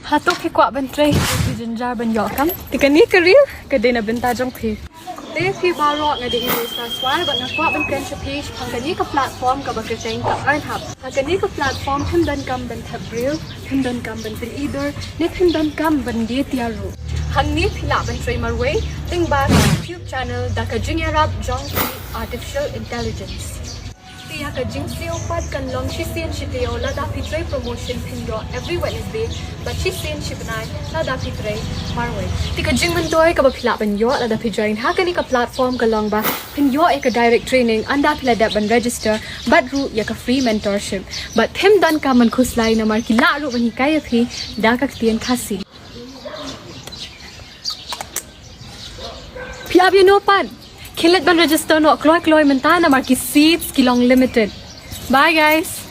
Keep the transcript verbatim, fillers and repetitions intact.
Hato phi kwah ban trei? Phi jynjar ban ïoh kam? Te kane ka reel ka dei na bynta jong phi. Te phi baroh, nga dei Elisa Swai bad nga kwah ban kren sha phi shaphang kane ka platform kaba kyrteng ka Earn Hub. Ha kane ka platform phim donkam ban thep briew, phim donkam ban pynithuh, ne phim donkam ban die tiar ruh. Hangne phi lah ban trei marwei lyngba ka YouTube channel da ka jingïarap jong ki artificial intelligence. Te ïa ka jingsiew pat kan long shisien shi taïew, lada phi trei promotion phin ïoh every Wednesday, bad shisien shi bnai lada phi trei marwei. Te ka jingmyntoi kaba phi lah ban ïoh lada phi join ha kane ka platform ka long ba phin ïoh ïa ka direct training ynda phi la dep ban register, bad ruh ïa ka free mentorship. Bad phim donkam ban khuslai namar ki lah ruh ban hikai ïa phi da ka ktien Khasi. Phi ap ïa no pat? Khie leit ban register noh kloi kloi mynta namar ki seats ki long limited. Bye guys.